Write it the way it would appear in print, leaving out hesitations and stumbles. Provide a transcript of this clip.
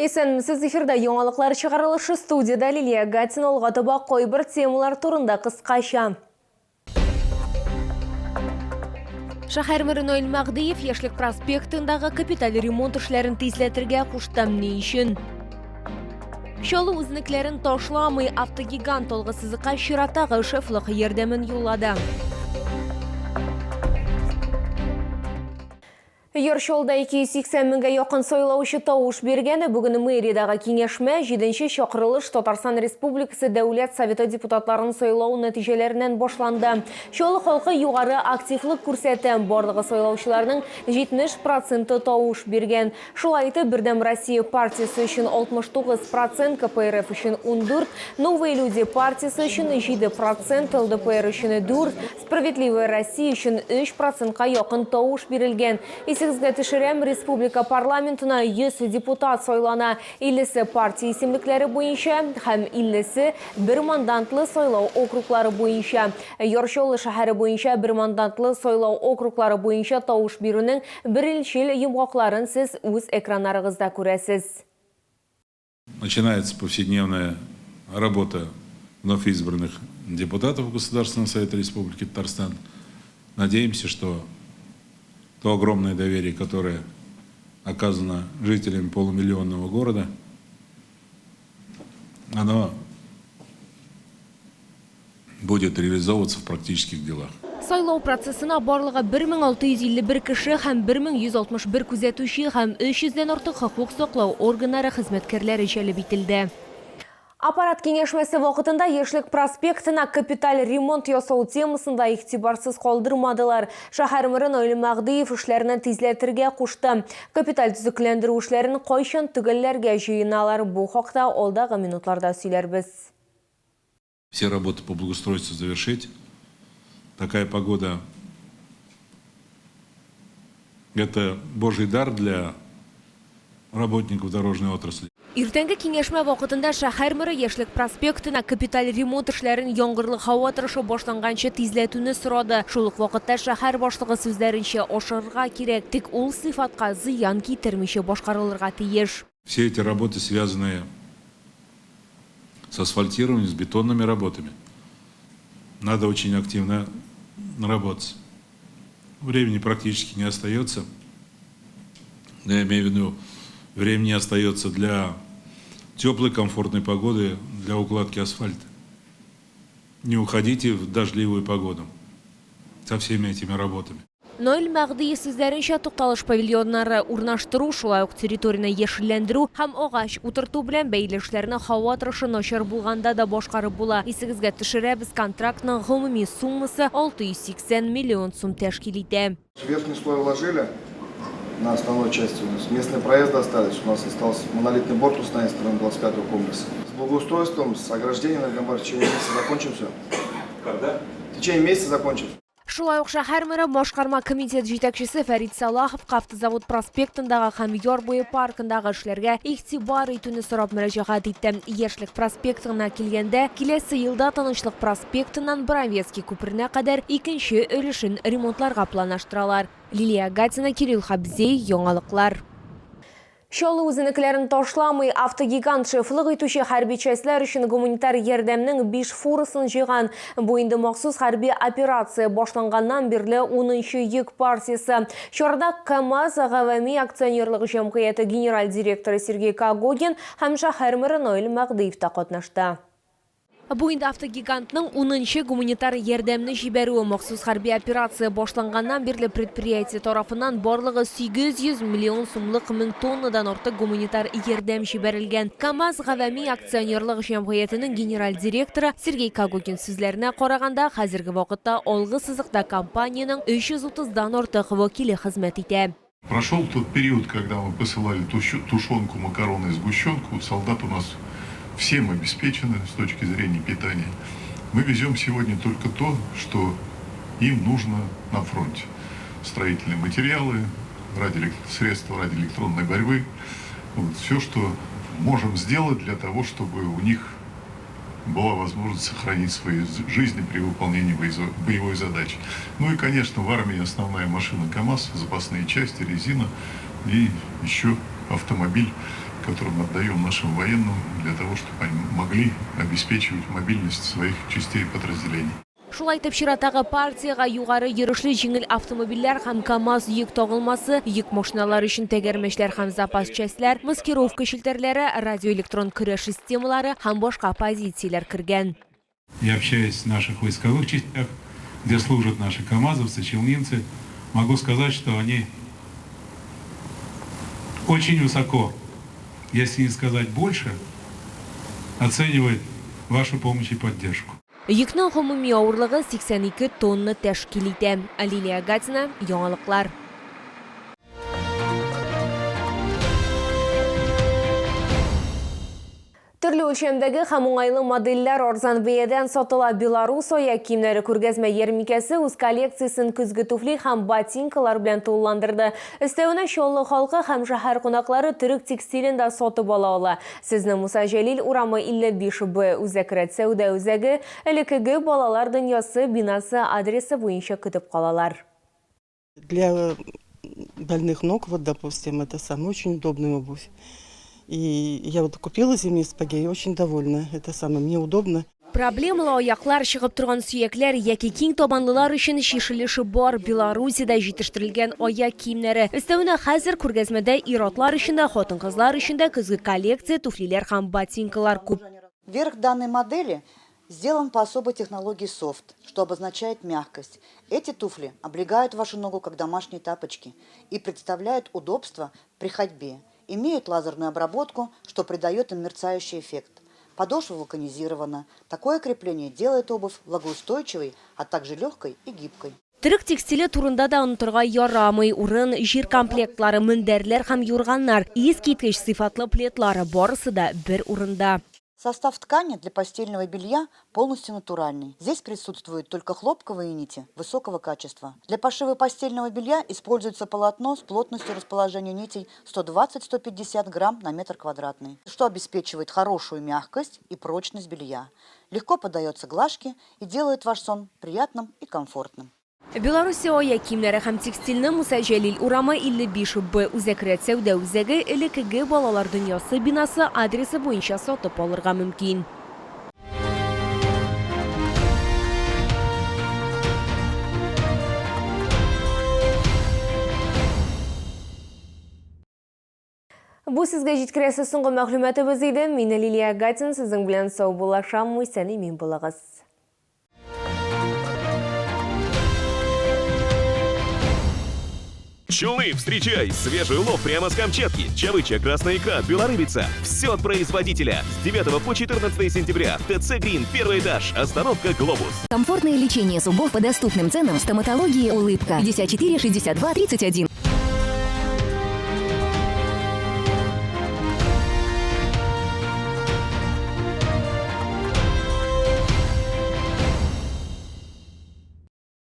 Исәнмесез, эфирда яңалыклар чыгарылышы студиядә Лилия Гатина алга таба кайбер темалар турында кыскача. Шәһәр мэры Наил Мәгъдиев Яшьлек проспектындагы капиталь ремонт эшләрен тизләтергә кушты. Ни өчен? Чаллы үзенекләрен ташламый, автогигант алгы сызыкка чираттагы шефлык ярдәмен юллады. Яр Чаллыда 280 меңгә якын сайлаучы тавыш биргән. Бүген мэриядәге киңәшмә җиденче чакырылыш Татарстан Республикасы Дәүләт Советы депутатларын сайлау нәтиҗәләреннән башланды. Чаллы халкы югары активлык күрсәтә. Барлыгы сайлаучыларның 70 проценты тавыш биргән. Шулай итеп, Бердәм Россия партиясе өчен 69 процент, КПРФ өчен 14, Новые люди партиясе өчен 7 процент, ЛДПР өчен 4, Справедливая Россия өчен 3 процентка якын тавыш бирелгән. Исегезгә төшерәм, республика парламентына 100 депутат сайлана, 50-се партия исемлекләре буенча һәм 50-се бермандантлы сайлау округлары буенча. Яр Чаллы шәһәре буенча бермандантлы сайлау округлары буенча тавыш бирүнең беренчел йомгакларын сез үз экраннарыгызда күрәсез. Начинается повседневная работа вновь избранных депутатов Государственного Совета Республики Татарстан. Надеемся, что то огромное доверие, которое оказано жителям полумиллионного города, оно будет реализовываться в практических делах. Сайлау процессына барлыгы 1651 кеше һәм 1161 күзәтүче һәм 300 дән артык хокук саклау органнары хезмәткәрләре җәлеп ителде. Аппарат киңәшмәсе вакытында Яшьлек проспектына капиталь ремонт ясау темасын да игътибарсыз калдырмадылар. Шәһәр мэры Наил Мәһдиев эшләрне тизләтергә кушты. Капиталь төзекләндерү эшләрен кайчан төгәлләргә җыеналар, бу хакта алдагы минутларда сөйләрбез. Все работы по благоустройству завершить. Такая погода это божий дар для работников дорожной отрасли. Иртәнге киңәшмә вакытында шәһәр мэры Яшьлек проспектына капиталь ремонт эшләрен яңгырлы һава торышы башланганчы тизләтүне сорады. Шул ук вакытта шәһәр башлыгы сүзләренчә, ашыгырга кирәк, тик ул сыйфатка зыян китермичә башкарылырга тиеш. Все эти работы, связанные с асфальтированием, с бетонными работами, надо очень активно работать. Времени практически не остается. Я имею в виду, времени остается для теплой, комфортной погоды, для укладки асфальта. Не уходите в дождливую погоду со всеми этими работами. Наил Мәгъдиев сүзләренчә, тукталыш павильоннары урнаштыру, шулай ук территорияне яшелләндерү һәм агач утырту белән бәйле эшләрне һава торышы начар булганда да башкарып була. Исегезгә төшерәбез, контрактның гомуми суммасы 680 миллион сум тәшкил итә. Верхний слой уложили на основной части у нас. Местные проезды остались. У нас остался монолитный борт установить со стороны 25-го комплекса. С благоустройством, с ограждением на Гамбар в течение месяца закончим все. Когда? В течение месяца закончим. Шулай ук шәһәр мэры, башкарма комитет җитәкчесе Фәрит Сәлаховка Автозавод проспектындагы һәм Яр буе паркындагы эшләргә игътибар итүне сорап мөрәҗәгать итте. Яшьлек проспектына килгәндә, киләсе елда Тынычлык проспектыннан Боровецкий күперенә кадәр икенче өлешен ремонтларга планлаштыралар. Лилия Гатина, Кирилл Хабзей, Яңалыклар. Чаллы үзенекеләрен ташламый, автогигант шефлык итүче хәрби частьләр өчен гуманитар ярдәмнең биш фурасын җыйган. Бу инде махсус хәрби операция башланганнан бирле унынчы йөк партиясе. Чарада КАМАЗ гавәми акционерлык җәмгыяте генераль директоры Сергей Когогин һәм шәһәр мэры Наил Мәгъдиев та катнашты. Бу инде автогигантның унынчы гуманитар ярдәмне җибәрүе. Махсус хәрби операция башланганнан бирле предприятие тарафыннан барлыгы 800 миллион сумлык 1000 тоннадан артык гуманитар ярдәм җибәрелгән. КАМАЗ гавәми акционерлык җәмгыятенең генераль директоры Сергей Когогин сүзләренә караганда, хәзерге вакытта алгы сызыкта компаниянең 330 дан артык вәкиле хезмәт итә. Прошел тот период, когда мы посылали тушенку, макароны и сгущенку. Солдат у нас всем обеспечены с точки зрения питания. Мы везем сегодня только то, что им нужно на фронте. Строительные материалы, средства радиоэлектронной борьбы. Вот, все, что можем сделать для того, чтобы у них была возможность сохранить свои жизни при выполнении боевой задачи. Ну и, конечно, в армии основная машина КАМАЗ, запасные части, резина и еще автомобиль который мы отдаем нашим военным для того, чтобы они могли обеспечивать мобильность своих частей и подразделений. Шулай итеп, чираттагы партиягә югары йөрешле җиңел автомобильләр һәм КАМАЗ йөк тагылмасы, йөк машиналары өчен тәгәрмәчләр һәм запас частьләр, маскировка челтәрләре, радиоэлектрон көрәш системалары һәм башка позицияләр кергән. Я общаюсь в наших войсковых частях, где служат наши камазовцы, челнинцы. Могу сказать, что они очень высоко, если не сказать больше, оценивают вашу помощь и поддержку. Йөкнең гомуми авырлыгы 82 тонна тәшкил итә. Лилия Гатина, Яңалыклар. Төрле үлчәмдәге һәм уңайлы модельләр арзан бәядән сатыла. Беларус аяк киемнәре күргәзмә ярминкәсе үз коллекциясен көзге туфли һәм ботинкалар белән тулыландырды. Өстәвенә Чаллы халкы һәм шәһәр кунаклары төрек текстилен дә сатып ала ала. Сезне Муса Җәлил урамы 55 Б Үзәк рәт сәүдә үзәге, элеккеге Балалар дөньясы бинасы адресы буенча көтеп калалар. Для больных ног, вот, допустим, это самое очень удобная обувь. И я вот купила зимние сапоги и очень довольна. Это самое, мне удобно. Проблемалы аяклар, чыгып торган сөякләр яки киң табанлылар өчен чишелеше бар Белоруссиядә җитештерелгән аяк киемнәре. Өстәвенә хәзер күргәзмәдә ир-атлар өчен дә, хатын-кызлар өчен дә көзге коллекция, туфлиләр һәм ботинкалар күп. Верх данной модели сделан по особой технологии софт, что обозначает мягкость. Эти туфли облегают вашу ногу, как домашние тапочки, и представляют удобство при ходьбе. Имеют лазерную обработку, что придает им мерцающий эффект. Подошва вулканизирована. Такое крепление делает обувь влагоустойчивой, а также легкой и гибкой. Төрек текстиле турында да онытырга ярамый. Урын, җир комплектлары, мендәрләр һәм юрганнар, искиткеч сыйфатлы пледлар барысы да бер урында. Состав ткани для постельного белья полностью натуральный. Здесь присутствуют только хлопковые нити высокого качества. Для пошива постельного белья используется полотно с плотностью расположения нитей 120-150 грамм на метр квадратный, что обеспечивает хорошую мягкость и прочность белья. Легко поддается глажке и делает ваш сон приятным и комфортным. Белоруссия аяк киемнәре һәм текстильне Муса Җәлил урамы 55 Б Үзәк рәт сәүдә үзәге, элеккеге Балалар дөньясы бинасы адресы буенча сатып алырга мөмкин. Бу сезгә җиткерәсе соңгы мәгълүматыбыз иде. Мин Лилия Гатин сезнең белән саубуллашам. Исән-имин булыгыз. Челны, встречай! Свежий улов прямо с Камчатки. Чавыча, красная икра, белорыбица. Все от производителя. С 9 по 14 сентября. ТЦ Грин, первый этаж. Остановка Глобус. Комфортное лечение зубов по доступным ценам. Стоматологии «Улыбка». 54 62 31.